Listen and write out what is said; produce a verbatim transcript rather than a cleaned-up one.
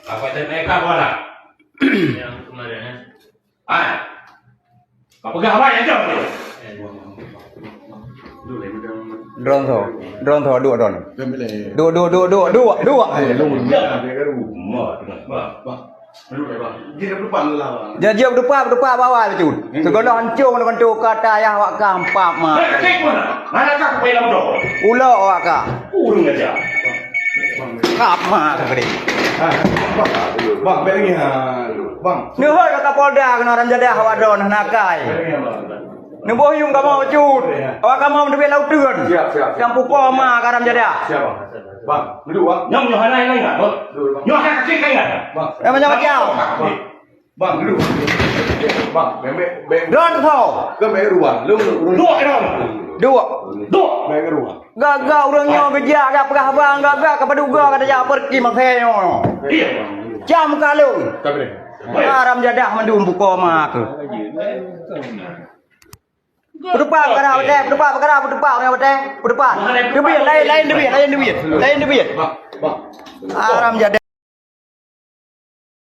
Apa tadi mereka buat lah? Yang kemarin, eh? Ah. Apa pegang apa yang jauh tu? Drone tho. Drone tho, dua drone. Dua, dua, dua, dua, dua, dua. Bah, bah. Bah. Bah. Dia dah berdepan lah, Bang. Dia, dia berdepan, berdepan bawah tu. Segala hancung dengan tu kata ayah awak kah empat mah. Hei, cek mana? Mana kah kepala bodoh? Ulok awak kah. Urung aja. Kap mah kah gede. Ah, Bang, Bang, balik ni, ha. Bang. Neuhoi ka Kapolda keunoe haram jadah awak droeneuh nakai. Balik ni, Bang. Neuboh yuem kamoe bacut. Awak kamoe meuteubiet lam uteuen. Siap, siap, siap. Nyang pukul ma ka haram jadah. Siap, Bang. Bang, duduk, Bang. Nyang nyoe hana ingat, Bang. Duduk, Bang. Nyoe hana cit ingat. Bang. Eh, macam-macam. Bang. Bang, duduk. Bang, beng, beng, beng. Drone tho. Ke beng ruang. Lu, lu, lu. Dua, Bang. Dua. Dua. Beng ruang. Gagak ureueng nyoe geujak, jak peugah bang, gagak ka paduga ka tajak pergi maksé nyoe. Iya. Cam kalung. Tapi deh. Haram jadah mandum buka ma keuh. Peutupat peukara beuteh, peutupat peukara, peutupat ureueng beuteh, peutupat. Teubiet, laén, laén teubiet, laén teubiet, laén teubiet. Haram jadah.